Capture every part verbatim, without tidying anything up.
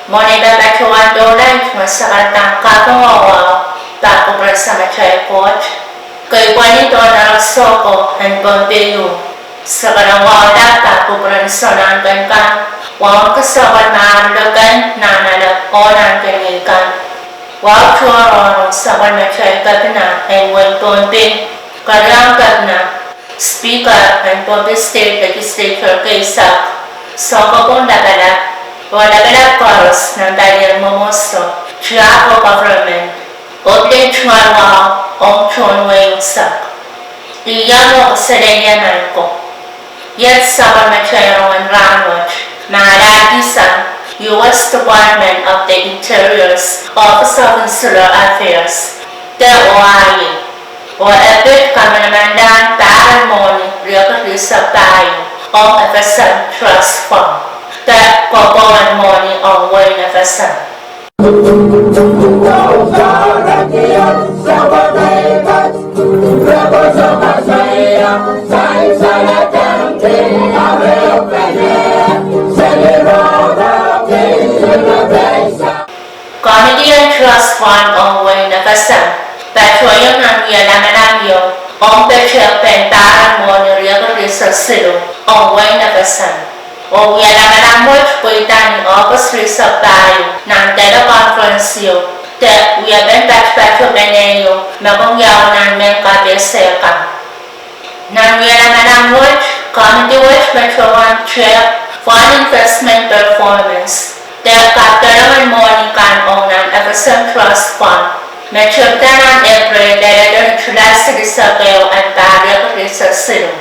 Mwohn ei pahn patohwan doula, I tungoal sakaradahn kaping oh wahu pahn kupwuren Samatail Koht, kei pwehn doula rehn Sohpo en Pohnpei, sakaradahn wahu laud pahn kupwuren Souleng en Kepina, wahu en Sapwellime Arulekei, Nahnalek oh Nahnkeniei kan, wahu tohrohr rehn Sapwellimatail Kepina en wehin Pohnpei, Keriaun Kepina, Speaker en Pohnpei State Legislature keisek, Sounkopwung Lapalap, oh lapalap koaros nan palien mwomwohdiso, tiahk oh government, oh pil tungoal wahu ong tohn wehi unsek. Iang oh kaselehlie maing ko. Iet sapwellimatail rongen rahnwet me alahldisang U S Department of the Interior's Office of Consular Affairs, de OIA, oh e pid kamanamanlahn pahr en mwohni riekid rieisek pahieu ong FSM Trust Fund, de kokohwen mwohni ong wehin FSM. Komidi en Trust Fund ong wehin FSM patohieng nan wia lamalam ieu ong petehkpen pahr en mwohni riekid rieisek siluh ong wehin FSM. Oh wia lamalam wet pweida ni August rieisek pahieu nan teleconference ieu, de wiepen patopatohpen ehu me kin wiawi nan mehn kapehse kan. Nan wia lamalam wet, komidi wet me tohrohr tehk Fund Investment Performance, de kapdolong en mwohni kan ong nan FSM Trust Fund, me tepda nan April leledo ni July silihsek ehu en pahr riekid rieisek siluh.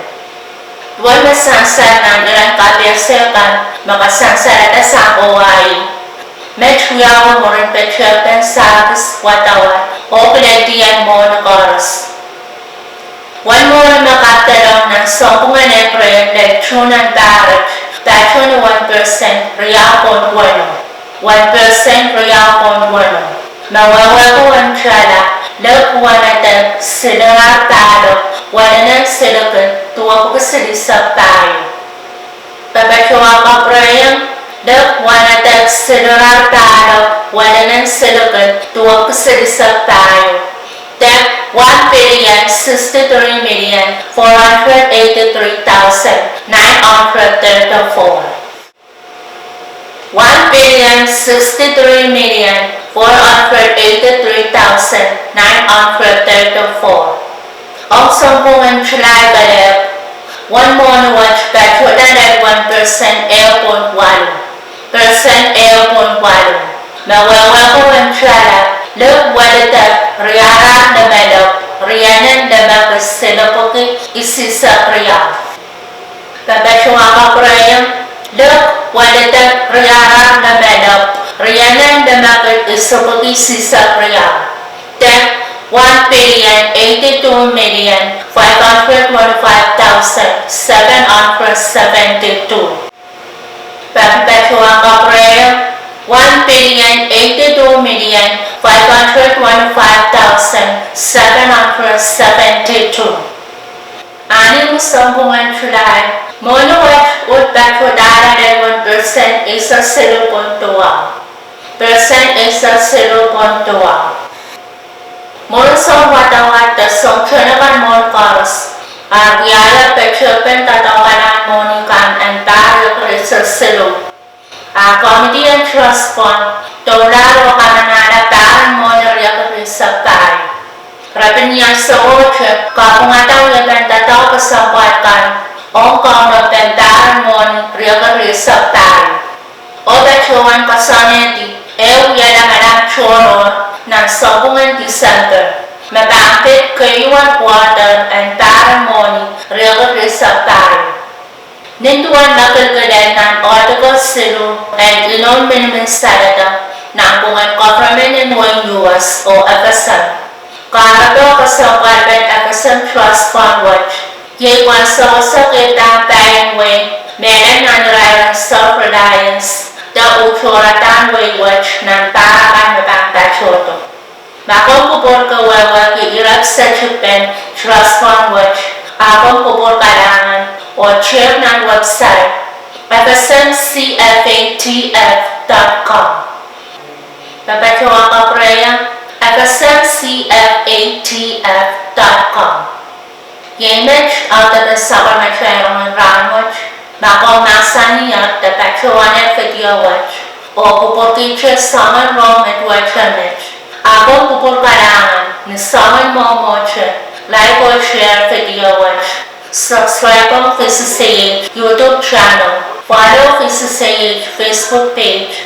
Duwen me sansal nan iren kapehse kan me kasansalada sang OIA, met wiawi mwurin petehkpen service wadawad oh kileldiong mwohni koaros. Wen mwohni me kapdolong nan sounpwong en April lel June en pahr et patohwan wen percent riau point weno, wen percent riau point weno, me wehwehki wen tala lek wenedek silirar pahlip welinen silikid duwepwiki silihsek pahieu. Pepatohwan kapwurehiong, lek wenedek silirar pahlip welinen silikid duwepwiki silihsek pahieu, de one billion sixty-three million four hundred eighty-three thousand nine hundred thirty-four. One billion sixty-three million four hundred eighty-three thousand nine hundred thirty-four. Ong sounpwong en July kelehpw, wen mwohni wet patohda lel wen percent ehu point walu, percent ehu point walu, me wehwehki wen tala lek welidek riarar limelep rienen limekid silipwiki isihsek riau. Pepatohwan kapwurehiong, lek welidek riarar limelep rienen limekid isipwiki isihsek riau, de one billion eighty-two million five hundred twenty-five thousand seven hundred seventy-two. Pepatohwan kapwurehiong, one billion eighty-two million five hundred twenty-five thousand seven hundred seventy-two. A ni sounpwong en July, mwohni wet uhd patohdahla lel wen percent eisek siluh point duwau, percent eisek siluh point duwau. Mwurin soun wadawad de soun teikan mwohni koaros, a wiahier petehkpen doadoahk en mwohni kan en pahr riekid rieisek siluh, a komidi en Trust Fund doula oh kamanahla pahr en mwohni riekid rieisek pahieu. Re pil iang sewese kapwungada wiepen doadoahk kesempwal kan ong kaunopen pahr en mwohni riekid rieisek pahieu, oh patohwan koasoanehdi ehu wia lamalam tohrohr nan sounpwong en Tisempe, me pahn pid keieun quarter en pahr en mwohni riekid rieisek pahieu. Nin duwen me kilkilel nan Article siluh en inou miniminsalada nan pwungen government en wehin US oh FSM, kahrepe oh kesempwalpen FSM Trust Fund wet iei pwehn sewese kehdahn paien wehi mehlel nan irair en self-reliance de utohradahn wehi wet nan pahr kan me pahn patohdo. Ma komw kupwurki wehwehki ire kiset pen Trust Fund wet, a komw kupwur kalahngan oh tep nan website FSM C F A T F dot com. E patohwan kapwurehiong F S M C F A T F dot com. Iei met audepen sapwellimatail rongen rahnwet. Ma komw mahsanih de patohwan video wet oh kupwurkihte soangen rong me duwehte met, a komw kupwur kalahngan ni soangen mwomwohte like oh share video wet. Subscribe ong V C C H YouTube channel, follow V C C H Facebook page,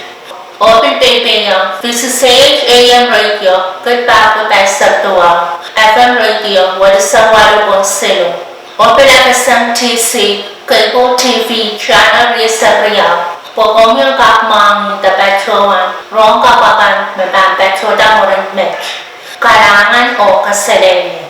oh pil peipeiong V C C H A M radio, kid pahkpe paisek duwau, F M radio, welisek waluh pwong siluh, oh pil F S M T C, cable T V channel rieisek riau, pwe komwi en kak mwahngih de patohwan rong kapw akan me pahn patohda mwurin met. Kalahngan oh kaselehlie.